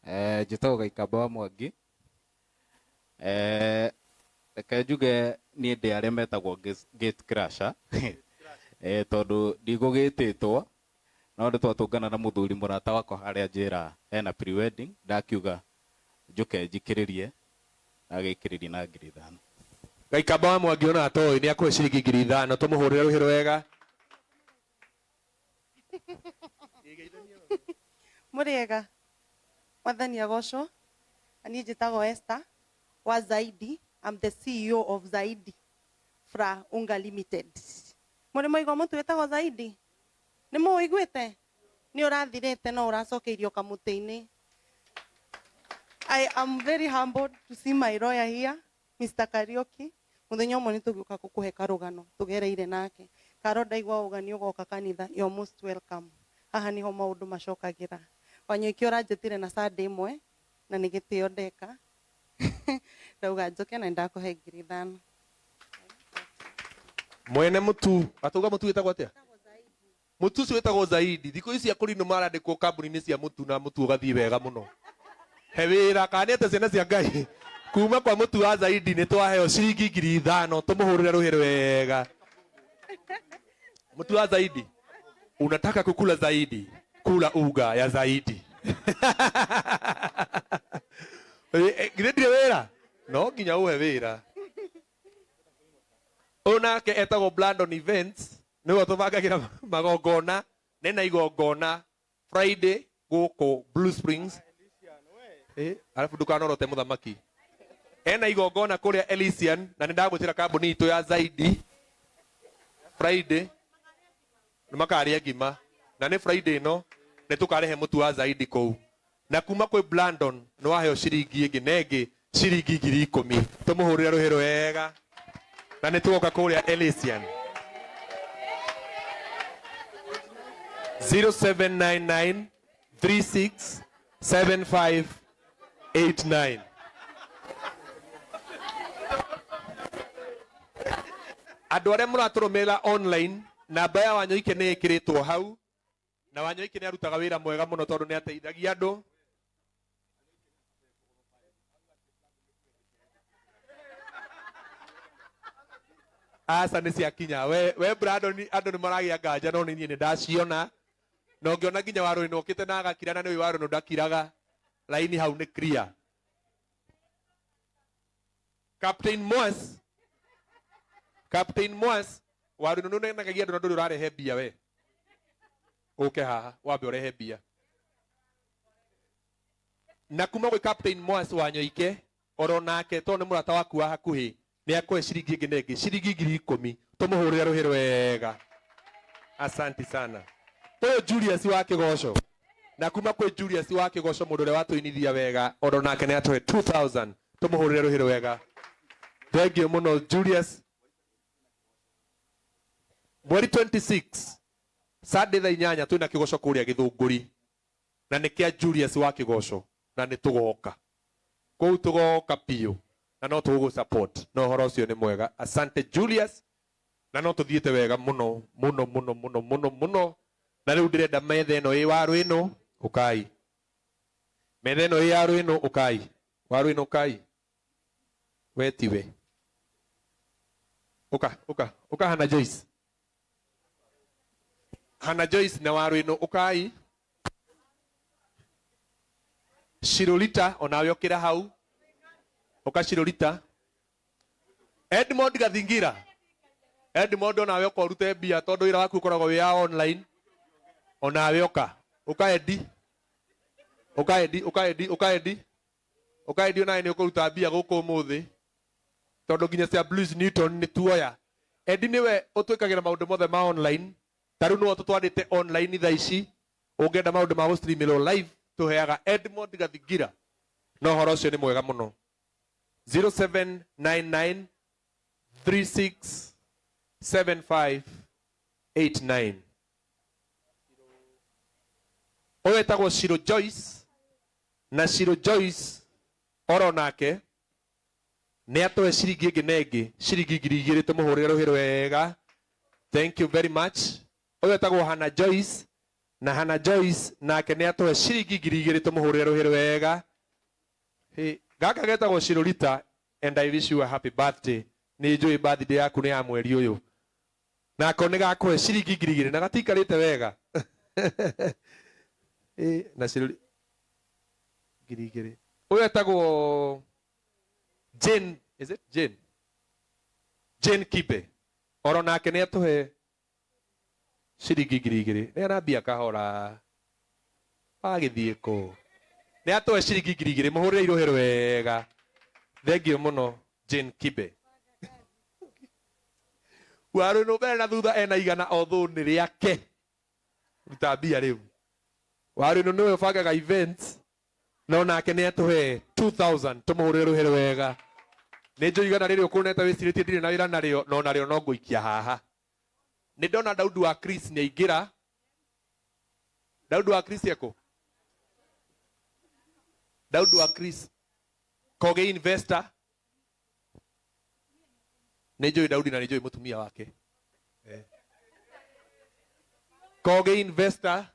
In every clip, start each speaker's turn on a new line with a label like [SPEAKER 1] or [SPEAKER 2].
[SPEAKER 1] Eh, njĩtagwo Gaikamba wa Mwangi. Eh, reke njuge niĩ ndĩ arĩa metagwo gate crasher. Eh, tondũ ndigũgĩtĩtwo no nĩ twatũngana na mũthuri mũrata wakwa harĩa njĩra hena pre-wedding ndakiuga njũke njikĩrĩrie na agĩikĩrĩria na 5,000.
[SPEAKER 2] Gaikamba wa Mwangi ona atoĩ nĩ akũhe ciringi 5,000 tũmũhũrĩre rũhĩ rwega.
[SPEAKER 3] Mũrĩega, Mwathani agocwo. Na niĩ njĩtagwo Esther wa Zaidi. I'm the CEO of Zaidi Fra Unga Limited. Mũrĩ mwaigua mũtu wĩtagwo Zaidi? Nĩ mũũiguĩte? Nĩ ũrathirĩte no ũracokeirio kamũtĩ-inĩ. I am very humbled to see my lawyer here. Mister Kariũki, mũthenya ũmwe nĩtũgĩũka gũkũhe karũgano tũgereire nake. Karo ndaigua wauga nĩũgoka kanitha, you're most welcome. Haha nĩho maũndũ macokagĩra. Wanyoike ũranjĩtire na Sunday ĩmwe na nĩ gĩtĩo ndeka. Ndauga njũke na nĩndakũhe 5,000.
[SPEAKER 2] Mwene mũtu, atauga mũtu wĩtagwo atĩa? Mũtu ũcio wĩtagwo Zaidi. Thikũ ici akũrinũ marandĩkwo kambuni-inĩ cia mũtu na mũtu ũgathiĩ wega mũno. He wĩra kana nĩ atĩa ciana cia Ngai? Kuma kwa mũtu wa Zaidi nĩ twaheo ciringi 5,000 tũmũhũrĩre rũhĩ rwega. Mũtu wa Zaidi. Unataka kukula zaidi, kula uga ya Zaidi. Githĩ ndirĩ wĩra? No nginya ũhe wĩra. Ũyũ nake etagwo Brandon Events nĩwe ũtũbangagĩra magongona nena igongona Friday gũkũ Blue Springs. Eh, arabu ndũkanorote mũthamaki ena igongona kũrĩa Elysian na nĩ ndagwĩtĩra kambuni itũ ya Zaidi Friday nĩ makarĩa ngima na nĩ Friday ĩno nĩ tũkarehe mũtu wa Zaidi kũu na kuma kwĩ Brandon nĩ waheo ciringi ĩngĩ na ĩngĩ ciringi 10,000 tũmũhũrĩre rũhĩ rwega na nĩ tũgoka kũrĩa Elysian 0799 36 7589 andũ arĩa mũratũrũmĩrĩra online namba ya Wanyoike nĩ ĩkĩrĩtwo hau na Wanyoike nĩ arutaga wĩra mwega mũno tondũ nĩ ateithagia andũ aca nĩ ciakinya we, we Brandon andũ nĩ maragĩa nganja no nĩ niĩ nĩ ndaciona na ũngĩona nginya warũĩ okĩte na agakira na nĩ ũĩ warũĩ ndakiraga laini hau nĩ clear Captain Moas Captain Moas warũĩ nĩ ũnenegagia andũ na ndũrĩ ũrarehe mbia we ũke haha wambe ũrehe mbia na kuma gwĩ Captain Moas wa Nyoike oro nake tondũ nĩ mũrata waku wa hakuhĩ nĩ akũhe ciringi ĩngĩ na ĩngĩ ciringi 10,000 tũmũhũrĩre rũhĩ rwega asanti sana ũyũ Julius wa Kĩgoco na kuma kwĩ Julius wa Kĩgoco mũndũ ũrĩa watũinithia wega oro nake nĩ atũhe 2000 tũmũhũrĩre rũhĩ rwega thengiũ mũno Julius mweri 26 Sunday thaa inyanya twĩna kĩgoco kũrĩa Gĩthũngũri na nĩ kĩa Julius wa Kĩgoco na nĩ tũgoka kũu tũgoka biũ na no tũgũgũ support na ũhoro ũcio nĩ mwega asante Julius na no tũthiĩte wega mũno mũno mũno mũno mũno mũno na rĩu ndĩrenda metha ĩno ĩ waru ĩno ũkai metha ĩno ĩ yaru ĩno ũkai waru ĩno ũkai we tiwe ũka ũka ũka Hannah Joyce Hannah Joyce na waru ĩno ũkai Shirolita onawe ũkĩra hau ũka Shirolita Edmond Gathingira Edmond onawe ũka ũrute mbia tondũ wĩra waku ũkoragwo wĩ ya online onawe ũka ũka Edi ũka Edi ũka Edi ũka Edi ũka Edi onawe nĩ ũkũruta mbia gũkũ ũmũthĩ tondũ nginya cia Blues Newton nĩ tuoya Edi nĩwe ũtwĩkagĩra maũndũ mothe ma online ta rĩu nĩwe tũtwarĩte online thaa ici ũngĩenda maũndũ ma gũstreamĩrwo live tũheaga Edmond Gathingira na ũhoro ũcio nĩ mwega mũno 0799 36 7589 ũyũ etagwo Shiro Joyce na Shiro Joyce oro nake nĩ atũhe ciringi ĩngĩ na ĩngĩ ciringi 2,000 tũmũhũrĩre rũhĩ rwega thank you very much ũyũ etagwo Hannah Joyce Na Hannah Joyce nake nĩ atũhe ciringi 2000 tũmũhũrĩre rũhĩ wega. Gaka getagwo Shirorita, and I wish you a happy birthday. Nĩ njũĩ birthday yaku nĩ ya mweri ũyũ. Nako nĩ gakũhe ciringi 2000 na gatiikarĩte wega. Na Shirori 2000. Ũyũ etagwo Jane, is it Jane? Jane Kibe. Oro nake nĩ atũhe ciringi 2000. Nĩ arambia kahora. Wagĩthiĩ kũ? Nĩ atũhe ciringi 2000 mũhũrĩre irũhĩ wega. Thengiũ mũno Jane Kibe. Waru no mbere na thutha ena igana o thũnĩ rĩake. Ruta mbia rĩu. Waru no nĩwe ũbangaga events. No nake nĩ atũhe 2000 tũmũhũrĩre rũhĩ wega. Nĩ njũĩ igana rĩrĩ ũkũnete wĩcirĩtie ndirĩ na wĩra narĩo, no narĩo no ngũikia haha. Nĩ ndona Daudi wa Chris nĩ aingĩra. Daudi wa Chris eko? Daudi wa Chris Koge investor. Nĩ njũĩ Daudi na nĩ njũĩ mũtumia wake. Koge investor.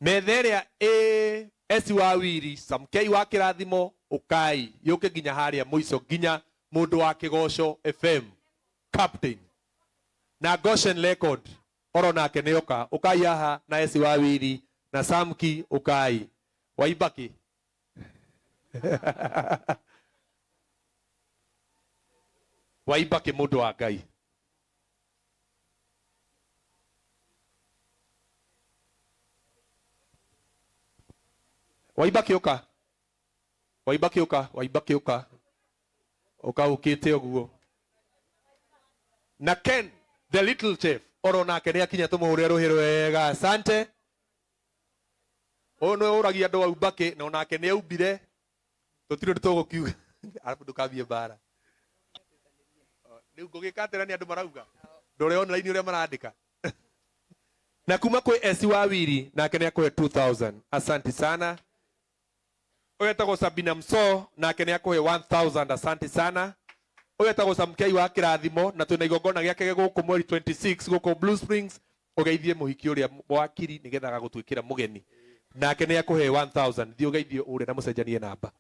[SPEAKER 2] Metha ĩrĩa ĩ Esi wa Wiri, Samkei wa Kĩrathimo, ũkai yũke nginya harĩa mũico nginya mũndũ wa Kĩgoco FM captain na Goshen Record oro nake nĩ oka. Ũkai haha na Esi wa Wiri na Samki ũkai Waibaki. Waibaki mũndũ wa Ngai. Waibaki ũka. Waibaki ũka, Waibaki ũka. Ũka ũkĩte ũguo. Na Ken the little chef oro nake nĩ akinya tũmũhũrĩre rũhĩ rwega. Asante. Ũyũ nĩwe ũragia andũ au Mbakĩ na onake nĩ aumbire. Tũtirĩ ũndũ tũgũkiuga. Arabu ndũkambie mbara. Rĩu ngũgĩka atĩra nĩ andũ marauga. Ndore online ũrĩa marandĩka. Na kuma kwĩ Esi wa Wiri nake nĩ akũhe 2000. Asante sana. Ũyũ etagwo Sabina Mso nake nĩ akũhe 1000. Asante sana. Ũyũ etagwo Samkei wa Kĩrathimo na twĩna igongona gĩake gũkũ mweri 26 gũkũ Blue Springs. Ũgeithie mũhiki ũrĩa wakiri nĩgetha agagũtuĩkĩra mũgeni. Nake nĩ akũhe 1000. Thiĩ ũgeithie ũrĩa na mũcenjanie namba.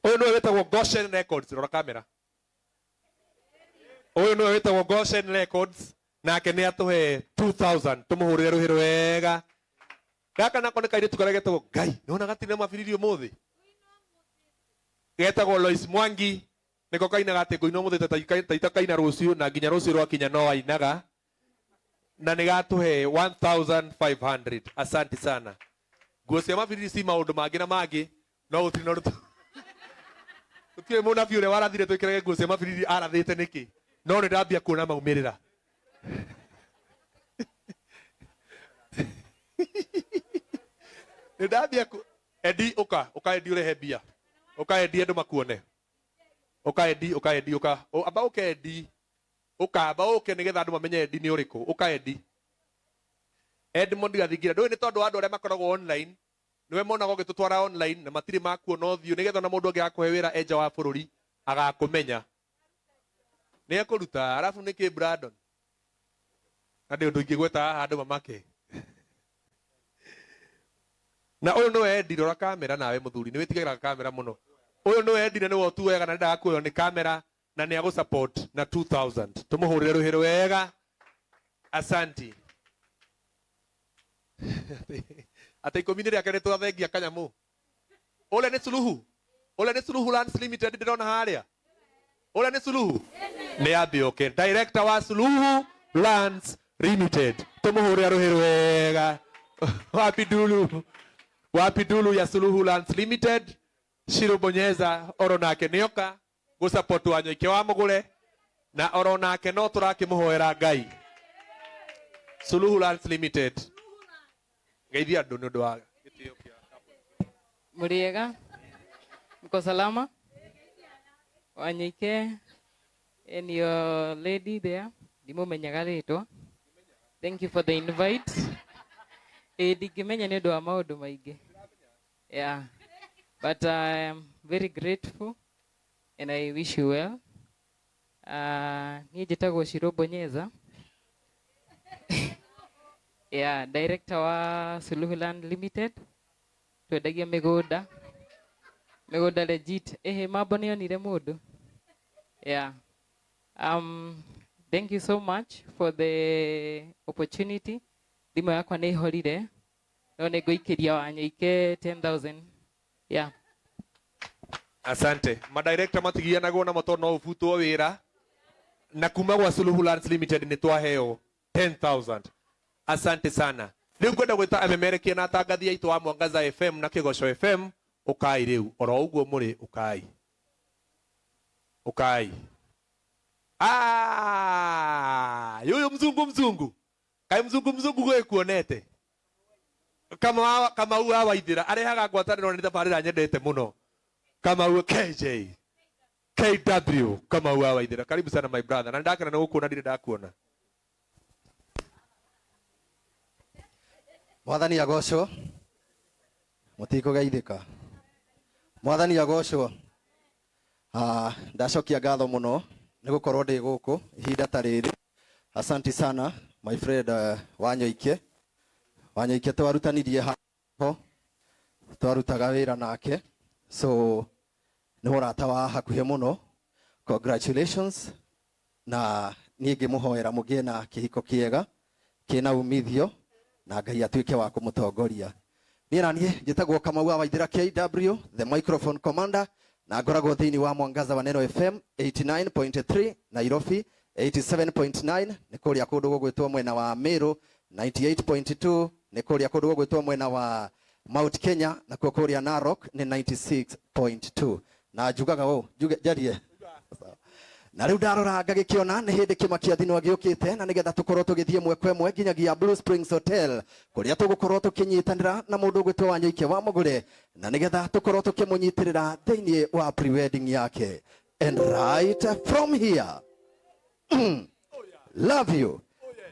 [SPEAKER 2] Ũyũ nĩwe wĩtagwo Goshen Records. Rora kamera. Ũyũ nĩwe wĩtagwo Goshen Records nake nĩ atũhe 2000 tũmũhũrĩre rũhĩ rwega. Gaka nako nĩ kairĩtu karĩa getagwo Ngai nĩwona gatirĩ na mabiriri ũmũthĩ. Getagwo Lois Mwangi nĩko kainaga atĩ ngũina ũmũthĩ ta itakaina rũciũ na nginya rũciũ rwakinya no ainaga. Na nĩ gatũhe 1500. Asante sana. Nguo cia mabiriri ci maũndũ mangĩ na mangĩ no gũtirĩ na ũndũ gũtirĩ mũnabii ũrĩa warathire twĩkĩrage nguo cia mabiriri arathĩte nĩkĩ, no nĩ ndambia kuona maumĩrĩra. Nĩ ndambia ku Edi ũka, ũka Edi ũrehe mbia. Ũka Edi andũ makuone. Ũka Edi, ũka Edi, ũka. Amba ũke Edi. Ũka amba ũke nĩgetha andũ mamenye Edi nĩ ũrĩkũ. Ũka Edi. Edmond Gathingira. Ndũĩ nĩ tondũ wa andũ arĩa makoragwo online, nĩwe monaga ũgĩtũtwara online na matirĩ makuona ũthiũ nĩgetha ona mũndũ angĩgakũhe wĩra e nja wa bũrũri agakũmenya. Nĩ ekũruta. Arabu nĩkĩ Brandon? Na ndĩ ũndũ ingĩgweta haha andũ mamake. Na ũyũ nĩwe Eddie, rora kamera nawe mũthuri, nĩ wĩtigagĩra kamera mũno. Ũyũ nĩwe Eddie na nĩwe ũtuoyaga na ndendaga kuoywo nĩ kamera na nĩ agũ support na 2000. Tũmũhũrĩre rũhĩ rwega. Asanti. Atĩ ikũmi-inĩ rĩake nĩ twathengia kanyamũ. Ũrĩa nĩ Suluhu? Ũrĩa nĩ Suluhu Lands Limited ndĩrona harĩa? Ũrĩa nĩ Suluhu? Nĩ ambe oke. Director wa Suluhu Lands Limited. Tũmũhũrĩre rũhĩ rwega. Wapi nduru? Wapi nduru ya Suluhu Lands Limited? Shiro Bonyeza oro nake nĩoka gũ support Wanyoike wa Mũgũre na oro nake no tũrakĩmũhoera Ngai. Suluhu Lands Limited. Geithia andũ nĩ ũndũ wa gĩtĩo kĩa
[SPEAKER 4] Mũrĩega? Mko salama? Wanyoike and your lady there, ndimũmenyaga rĩtwa. Thank you for the invite. Ĩĩ ndingĩmenya nĩ ũndũ wa maũndũ maingĩ. Yeah. But I am very grateful and I wish you well. Niĩ njĩtagwo Shiro Bonyeza. Yeah, director wa Suluhu Land Limited. Twendagia mĩgũnda. Mĩgũnda legit. Ehe, mambo nĩonire mũndũ. Yeah. Thank you so much for the opportunity. Thimũ yakwa nĩ ĩhorire. No nĩ ngũikĩria Wanyoike 10,000. Yeah.
[SPEAKER 2] Asante. Madirector matigianagwo namo tondu no ubutwo wira. Na kuma gwa Suluhu Lands Limited nĩ twaheo 10,000. Asante sana. Rĩu ngwenda gwĩta amemerekia na atangathi aitũ wa Mwangaza FM na Kĩgoco FM, ũkai rĩu oro ũguo mũrĩ, ũkai. Ũkai. Ah, yuyu mzungu mzungu. Kai mzungu mzungu gwe kuonete. Kama kama u wa ithira arehaga ngwatanĩro nĩ tabarĩra nyendete mũno. Kama u KJ KW kama u wa ithira. Karibu sana my brother. Na ndakena nĩ gũkuona, ndirĩ ndakuona.
[SPEAKER 5] Mwathani agocwo. Mũtikũgeithĩka. Mwathani agocwo. Ndacokia ngatho mũno nĩ gũkorwo ndĩ gũkũ ihinda ta rĩrĩ. Asante sana my friend, Wanyoike. Wanyoike twarutanirie ho, twarutaga wĩra nake, so nĩ mũrata wa hakuhĩ mũno. Congratulations, na niĩ ngĩmũhoera mũgĩe na kĩhiko kĩega kĩna umithio na Ngai atuĩke wa kũmũtongoria. Niĩ na niĩ njĩtagwo Kamau wa Waithĩra KW, the microphone commander, na ngoragwo thĩinĩ wa Mwangaza wa Neno FM 89.3 Nairobi, 87.9 nĩ kũrĩa kũndũ gũgwĩtwo mwena wa Meru, 98.2 nĩ kũrĩa kũndũ gũgwĩtwo mwena wa Mount Kenya, nakuo kũrĩa Narok nĩ 96.2. Na njugaga ũũ, njuge njarie. Na rĩu ndarora ngagĩkĩona nĩ hĩndĩ kĩmakia thinwa gĩũkĩte, na nĩgetha tũkorwo tũgĩthiĩ ĩmwe kwa ĩmwe nginyagia Blue Springs Hotel kũrĩa tũgũkorwo tũkĩnyitanĩra na mũndũ ũgwĩtwo Wanyoike wa Mũgũre, na nĩgetha tũkorwo tũkĩmũnyitĩrĩra thĩinĩ wa pre-wedding yake. And right from here, love you,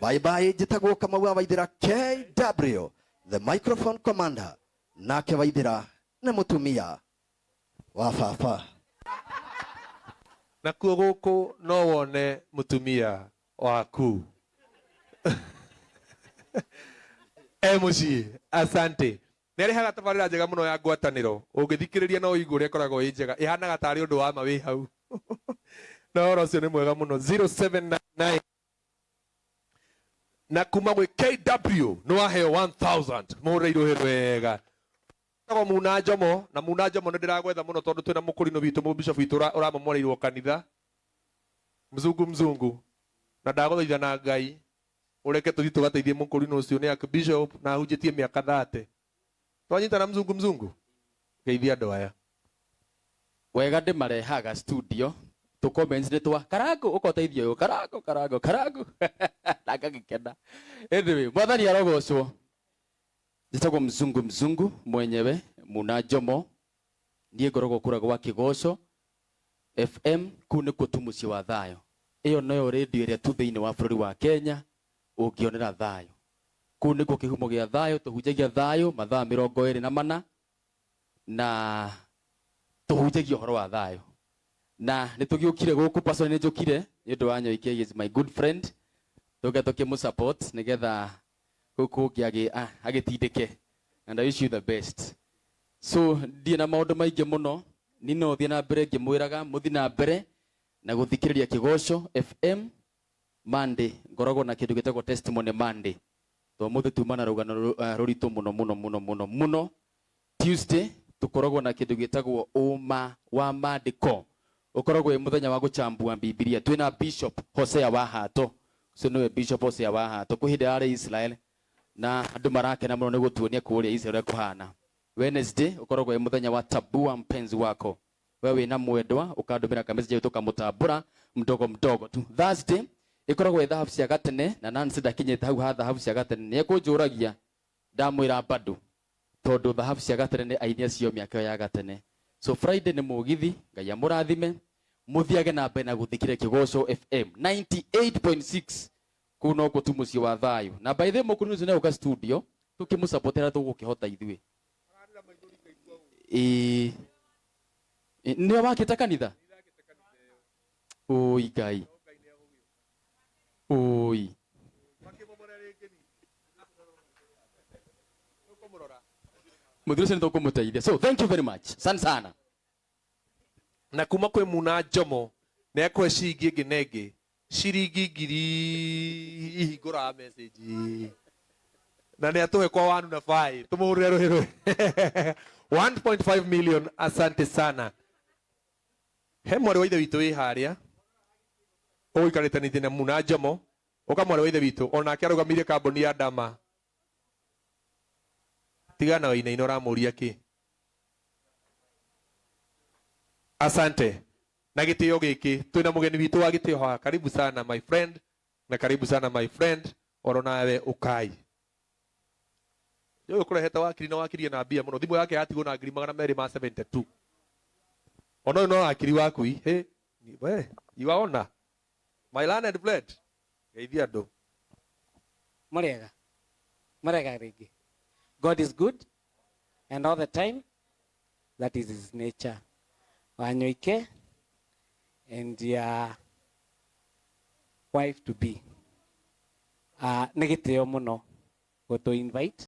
[SPEAKER 5] bye bye. Njĩtagwo Kamau wa Waithĩra KW, the microphone commander, nake Waithĩra nĩ mũtumia wa baba.
[SPEAKER 2] Nakuo gũkũ no wone mũtumia waku e mũciĩ. Asante. Nĩ arehaga tabarĩra njega mũno ya ngwatanĩro. Ũngĩthikĩrĩria no ũigue ũrĩa ĩkoragwo ĩ njega, ĩhanaga tarĩ ũndũ wa ma wĩ hau. Na ũhoro ũcio nĩ mwega mũno. 0799 na kuma gwĩ KW nĩ waheo 1000. Mũhũrĩre irũhĩ wega. Tagwo Muna Njomo, na Muna Njomo nĩ ndĩragwetha mũno tondũ twĩna mũkũrinũ witũ, mũbishop witũ ũramomoreirwo kanitha. Mzungu mzungu. Na ndagũthaitha na Ngai ũreke tũthiĩ tũgateithie mũkũrinũ ũcio, nĩ archbishop na ahunjĩtie mĩaka 30. Twanyitana mzungu mzungu? Geithia andũ aya.
[SPEAKER 1] Wega ndĩmarehaga studio tũ comments nĩ twa karango ũkoteithio ũyũ karango karango karango na ngagĩkena. Anyway, Mwathani arogocwo. Njĩtagwo mzungu mzungu mwenyewe Muna Njomo. Niĩ ngoragwo kũrĩa gwa Kĩgoco FM, kũu nĩkuo tu mũciĩ wa thayũ. Ĩyo noyo radio ĩrĩa tu thĩinĩ wa bũrũri wa Kenya ũngĩonera thayũ. Kũu nĩkuo kĩhumo gĩa thayũ, tũhunjagia thayũ mathaa 24 na tũhunjagia ũhoro wa thayũ. Na nĩ tũgĩũkire gũkũ, personally nĩ njũkire nĩ ũndũ wa Nyoike, he is my good friend. Tũke tũkĩmũ support nĩgetha gũkũ ũngĩ agĩtindĩke. And I wish you the best. So ndirĩ na maũndũ maingĩ mũno, ni no thiĩ na mbere ngĩmwĩraga mũthiĩ na mbere na gũthikĩrĩria Kĩgoco FM Monday. Ngoragwo na kĩndũ gĩtagwo Testimony Monday. To mũthĩ tuma na rũgano rũritũ mũno mũno mũno mũno mũno. Tuesday tũkoragwo na kĩndũ gĩtagwo ũma wa maandĩko. Ũkoragwo wĩ mũthenya wa gũchambua Bibilia. Twĩna Bishop Hosea wa Hato. Ũcio nĩwe Bishop Hosea wa Hato. Kwĩ hĩndĩ arĩ Israel na andũ marakena mũno nĩ gũtuonia kũrĩa Israel ũrĩa kũhana. Wednesday ũkoragwo wĩ mũthenya wa tabua mpenzi wako. We wĩna mwendwa ũkandũmĩra ka message tũkamũtambũra mdogo mdogo tu. Thursday ĩkoragwo ĩ thahabu cia gatene, na Nancy ndakinyĩte hau ha thahabu cia gatene. Nĩ ekũnjũragia ndamwĩra bado, tondũ thahabu cia gatene nĩ aini acio mĩaka ĩyo ya gatene. So Friday nĩ mũgithi, Ngai amũrathime, mũthiage na mbere na gũthikĩrĩria Kĩgoco FM 98.6 kũu nokuo tu mũciĩ wa thayũ. Na by the way mũkũrinũ ũcio nĩegũka studio tũkĩmũsupportera tũgũkĩhota ithuĩ. Ĩĩ. Nĩwe wakĩte kanitha? Ũi Ngai. Ũi.
[SPEAKER 6] Muthuri ucio nĩ so thank you very much. Sana sana.
[SPEAKER 2] Na kuma kwĩ Muna Njomo nĩ ekũhe ciringi ĩngĩ na ĩngĩ ciringi ngiri ihingũraga message na nĩ atũhe kwa wanu na bai tũmũhũrĩre rũhĩ rũhĩ 1.5 million. Asante sana. He mwarĩ wa ithe witũ wĩ harĩa ũgũikarĩte na Muna Njomo ũka mwarĩ wa ithe witũ onake arũgamĩire kambuni ya Dama. Tigana wainaina ũramũria kĩ. Asante. Na gĩtĩo gĩkĩ twĩna mũgeni witũ wa gĩtĩo haha. Karibu sana my friend na karibu sana my friend oro nawe ukai. Ũyũ kũrehete wakiri na wakiri na mbia mũno. Thimũ yake yatigwo na ngiri magana merĩ ma 72. Ona ũyũ no wakiri waku he we you are ona my learned friend geithia andũ.
[SPEAKER 7] Murega murega rĩngĩ. God is good and all the time. That is his nature. Wanyoike and your wife to be. Nĩ gĩtĩo mũno gũtũ invite.